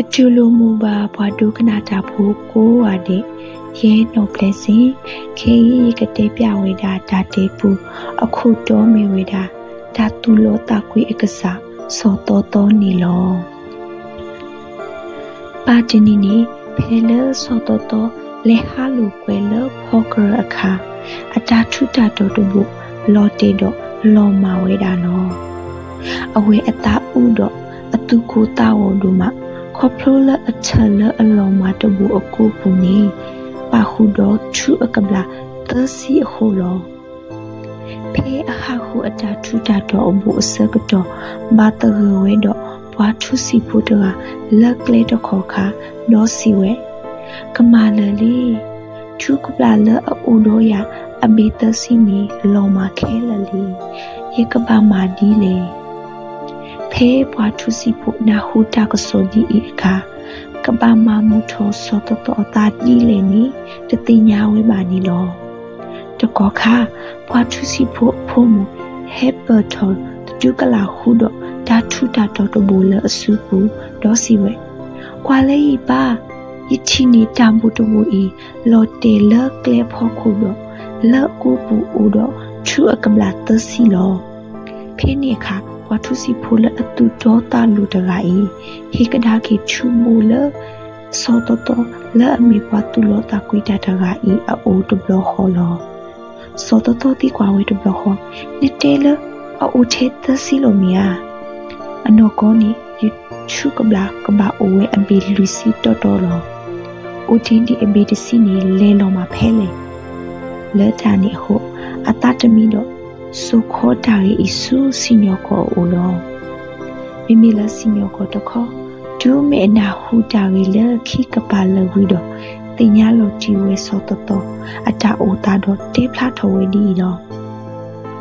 အတူၢ်လိာ်မုာ်ဘၣ်ပှၤဒိကနၣ်တၢ်ဖိကိးဂၤဒဲး, ယဲနီၢ်ပျဲစ့, ခဲအံၤယကတဲပျးဝဲဒၣ်တၢ်တဲပူ, အခိၣ်တီမ့ၢ်ဝဲဒၣ် တၢ်သူၣ်လီသးကွံအကစၢ် စီၤသီသီန့ၣ်လီၤ. ဘၣ်တနံၤန့ၣ် ဖဲလၢစီၤသီသီလဲၤဟးလိာ်ကွဲလၢဖီကရၢၢ်အခါ, အတၢ်ထူးတၢ်တီၤတဘိ လီၤတဲာ်ဒီးလီၤမၢ်ဝဲဒၣ်လီၤ. အဝဲအသးအုးဒီးအသူၣ်ကိၢ်သးဂီၤဒိၣ်မး, ခီဖျိလၢအထၢၣ်လၢအလီၤမၢ်တဘိအကိပူၤန့ၣ် ပာ်ဃုာ်ဒီးထူအကဘျၣ်သၢဆံအဃိလီၤ. ဖဲအဟးဃုာ်အတၢ်ထူးတၢ်တီၤအဘိအဆၢကတီၢ် ဘၣ်သဂၢၢ်ဝဲဒီးပှၤထူစံာ်ဖိတဂၤလၢကျဲတခီခါ, ဒီးစံးဝဲ, ကမၣ်လၢာ်လံ. ထူကဘျၣ်လၢအအိၣ်ဒီးယၤအဘ့ၣ်သၢဆံန့ၣ် လီၤမၢ်ခဲလၢာ်လံ. ယကဘၣ်မၤဒ်လဲၣ်. ဖဲပှၤထူစံာ်ဖိနၢ်ဟူတၢ်ကစီၣ်ဒ်အံၤအခါ, ကဘၣ်မၤမုာ်ထီၣ်စီၤသီသီအသးဒ်လဲၣ်န့ၣ် တသ့ၣ်ညါဝဲဘၣ်န့ၣ်လီၤ. တကီၢ်ခါ, ပှၤထူစံာ်ဖိအဖိမုၣ်ဟဲပၢၢ်ထီၣ်သတူၢ်ကလာ်ဃုာ်ဒီးတၢ်ထူးတၢ်တီၤတဘိလၢအစုပူၤ, ဒီးစံးဝဲ, ကွၢ်လၢယပၢ်, ယထံၣ်န့ၢ်တၢ်ဘိၣ်တဘိၣ်အံၤ လီၤတဲာ်လၢကျဲဖီခိၣ်ဒီး လၢအကိပူၤအိၣ်ဒီးထူအကဘျၣ်သၢဆံလီၤ. ဖဲန့ၣ်အခါ ပှၤထူစံာ်ဖိလၢအသူၣ်တီသးလိၤတဂၤအံၤ ဟ့ၣ်ကဒါက့ၤထူဘိလၢ စီၤသီသီလၢအမ့ၢ်ပှၤသူၣ်လီသးကွံတၢ်တဂၤအံၤအအိၣ်တဘျီဃီလီၤ. စီၤသီသီသံကွၢ်ဝဲတဘျီဃီ, နတဲလၢအအိၣ်ထဲသၢဆံလီၤမ့ၢ်ဧါ. အနီၢ်ကီၢ်န့ၣ် ယထူကဘျၣ်ကဘၣ်အိၣ်ဝဲအဘ့ၣ်လွံၢ်ဆံတီတီလီၤ. အိၣ်တ့ၢ်ဒံးအဘ့ၣ်တဆံန့ၣ် လဲၤလီၤမၢ်ဖဲလဲၣ်. လၢတၢ်န့ၣ်အဃိ အသးတမံဒီး စိာ်ခီတၢ်ဂ့ၢ်အံၤဆူစံၣ်ညီၣ်ကွီၢ်အအိၣ်လီၤ. မ့မ့ၢ်လၢစံၣ်ညီၣ်ကွီၢ်တခီ, တုၤမ့ၢ်အနၢ်ဟူတၢ်ဂ့ၢ်လၢခံကပၤလၢာ်ဝံၤဒီး သ့ၣ်ညါလီၤတံၢ်ဝဲစီၤသီသီအတၢ်အိၣ်သးဒီးတဲဖျါထီၣ်ဝဲဒ်အံၤလီၤ.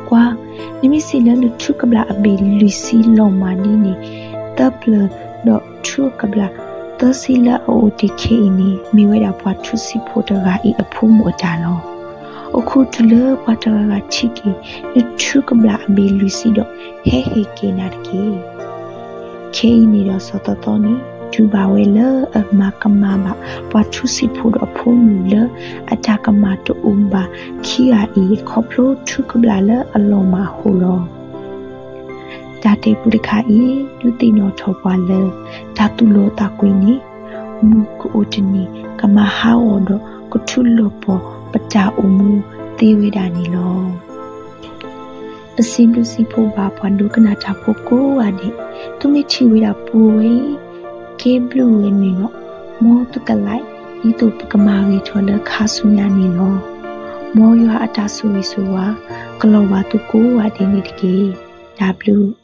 ကွၢ်, နမ့ၢ်စံးလၢနထူကဘျၣ်အဘ့ၣ်လွံၢ်ဆံလီၤမၢ်ဒ်န့ၣ် သၢပျၢၤဒီးထူအကဘျၣ်သၢဆံလၢအအိၣ်တ့ၢ်ခဲအံၤန့ၣ် မ့ၢ်ဝဲဒၣ်ပှၤထူစံာ်ဖိတဂၤအံၤအဖိမုၣ်အတၢ်လီၤ. အိၣ်ခိးတုၤလၢပှၤတဂၤဂၤထံၣ်က့ၤ နထူကဘျၣ်အဘ့ၣ်လွံၢ်ဆံဒီး ဟဲဟ့ၣ်က့ၤနၤတက့ၢ်. ခဲအံၤန့ၣ်ဒီးစီၤသီသီန့ၣ် တူၢ်ဘၣ်ဝဲလၢအမၤကမၣ်ဘၣ်ပှၤထူစံာ်ဖိဒီးအဖိမုၣ်လၢအတၢ်ကမၣ်တအိၣ်ဘၣ်ခံဂၤအံၤ ခီဖျိထူကဘျၣ်လၢအလီၤမၢ်အဃိလီၤ. တၢ်တဲပူတခါအံၤ ဒုးသ့ၣ်နီၣ်ထီၣ်ပှၤလၢ တၢ်သူၣ်လီသးကွံန့ၣ် မုၢ်ကအိၣ်တနံၤ ကမၤဟးဂီၤဒီးကထူလီၤပှီၢ်ပတၢ်အိၣ်မူသ့ဝဲဒၣ်န့ၣ်လီၤ. ပစံးဘျုးစံးဖှိၣ်ဘၣ်ပှၤဒိကနၣ်တၢ်ဖိကိးဂၤဒဲး, သုမ့ၢ်ထံၣ်ဝဲဒၣ်ပူဝဲအံၤ ကဲဘျုးဝဲန့ၣ်လီၤ. မ်သုကlike ဒ်သိးပကမၤဂ့ၤထီၣ်လၢခါဆူညါန့ၣ်လီၤ. မ်ယွၤအတၢ်ဆိၣ်ဂ့ၤဆိၣ်ဝါ ကလီၤဘၣ်သုကိးဂၤဒဲးန့ၣ်တက့ၢ်. တၢ်ဘျုး